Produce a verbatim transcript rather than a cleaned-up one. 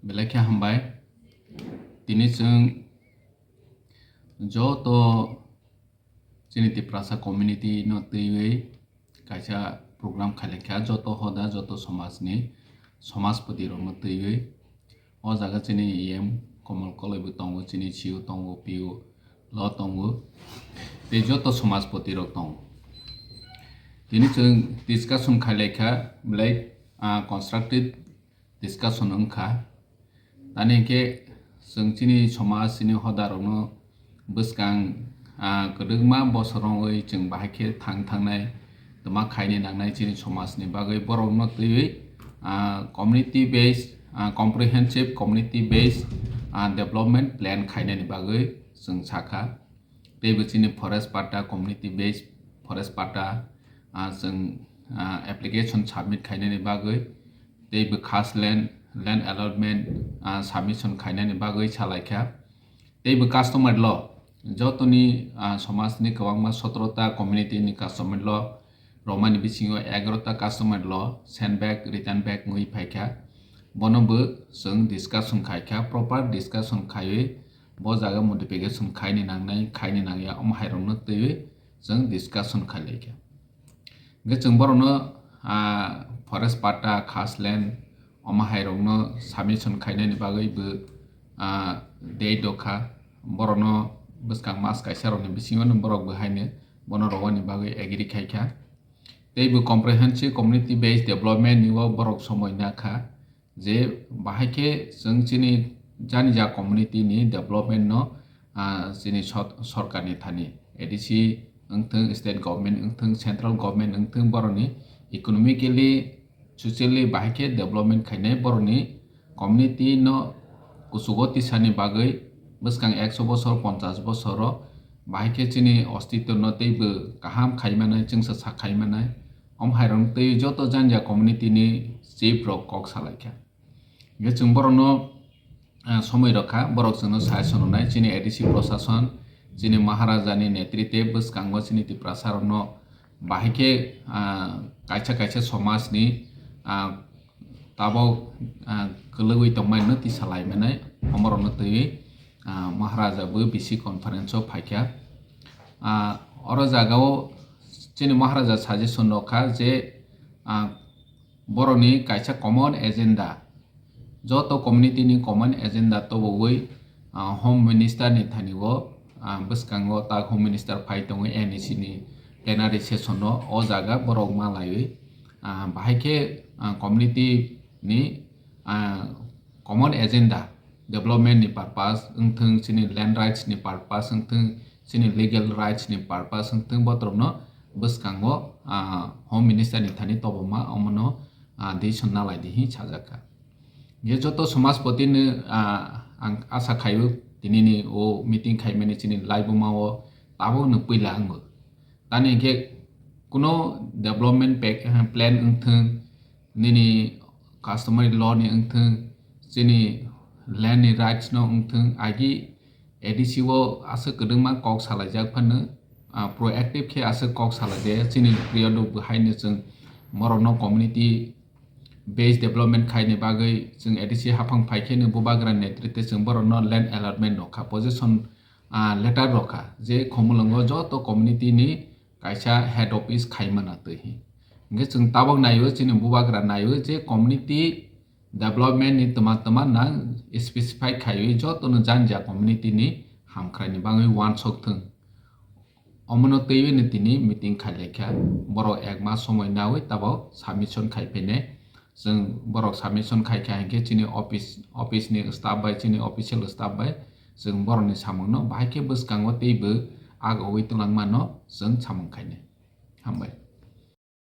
Belai khe hambai. Tini chwng joto chini Tiprasa community no twiwi kaisa program khailaikha, joto hoda, joto somajni somajpoti rokno twiwi. O jaga chini E M Komol Koloi bo tongo, chini C E O tongo, P O lo tongo, tei joto somajpoti rok tongo. Tini chwng discussion khailaikha, belai, ah, constructive discussion wngkha. Tani hinkhe chwng chini somaj, chini hoda rokno bwskang, ah, kwdwkma bosor wngwi chwng bahai khe thang thangnai, twma khaini nangnai chini somajni bagwi borokno twiwi, ah, community based, ah, comprehensive community based, ah, development plan khainani bagwi chwng sakha. Teibo chini forest patta, community based forest patta, ah, chwng, ah, application submit khainani bagwi, teibo khas land, land allotment, ah, submission khainani bagwi salaikha. Teibo customary law, jotoni, ah, somajni kwbangma sotro ta community ni customary law romani bisingo egaroh ta customary law send back, return back wngwi phaikha. Bono bo chwng discussion khaikha, proper discussion khaiwi bo jaga modification khaini nangnai, khaini nangya, omo hairokno twiwi chwng discussion khailaikha. Hingkhe chwng borokno, ah, forest patta, khas land, omo hairokno submission khainani bagwi bo, ah, date dokha. Borokno bwskang mas kaisa rokni bisingo borok bo haino bono rwani bagwi agree khaikha. Teibo comprehensive community based development ni o borok somoi nakha. Je bahai khe chwng chini jani ja community ni development no, ah, chini sot-, sorkar ni thani A D C wngthwng, state government wngthwng, central government wngthwng, borok ni economically, socially bahai khe development khainai, borok ni community no kuchugo tisani bagwi bwskang ekso bosor, ponchash bosor o bahai khe chini ostitw no teibo kaham khaimanai, chwngsa sak khaimanai. Omo hairokno twiwi joto jani ja community ni chief rok kok salaikha. Hingkhe chwng borokno, ah, somoi rokha, borok chwngno suggestion rwnai, chini A D C prosason, chini Maharaja ni netritwe bwskango chini Tiprasa rokno bahai khe, ah, kaisa kaisa somaj ni, ah, tabok, ah, kwlwgwi tongmani no tisa lai manai, omo rokno twiwi, ah, Maharaja bo B C conference o phaikha. Ah, oro jaga o chini Maharaja suggestion rokha je, ah, borokni kaisa common agenda, joto community ni common agenda tobogwi, ah, Home Minister ni thani o, ah, bwskango tak Home Minister phai tongo N E C ni plenary session o, o jaga borok ma laiwi, ah, bahai khe, ah, community ni, ah, common agenda, development ni purpose wngthwng, chini land rights ni purpose wngthwng, chini legal rights ni purpose wngthwng, botorokno bwskango, ah, Home Minister ni thani toboma omono, ah, decision nalai di hin sajakha. Je joto somajpoti no, ah, ang asa khaio tini ni o meeting khaimani chini laibuma o tabok no puila wngbo. Tani hinkhe kuno development pack, eh, plan wngthwng, nini customary law ni wngthwng, chini land ni rights no wngthwng, agi A D C o aswk kwdwkma kok salaijak phano, ah, proactive khe aswk kok salaijaya, chini period o bo haino chwng borokno community based development khaini bagwi chwng A D C haphang phai kheno bubagra netritwe chwng borokno land allotment rokha, possession, ah, letter rokha, je Khumulwngo joto community ni kaisa head office khaimana twi hi. Hingkhe chwng tabok naio, chini bubagra naio je community development ni twma twma nang specify khaiwi jotono jani ja community ni hamkrai ni bagwi uansuk thwng. Omono twiwi no tini meeting khailaikha, borok ek mas somoi nawi tabok submission khai phainai. Chwng borok submission khaikha hinkhe chini office, office ni staff bai, chini official staff bai chwng borokni samungno bahai khe bwskango teibo agogwi twlangmano chwng samung khainai. Hambai.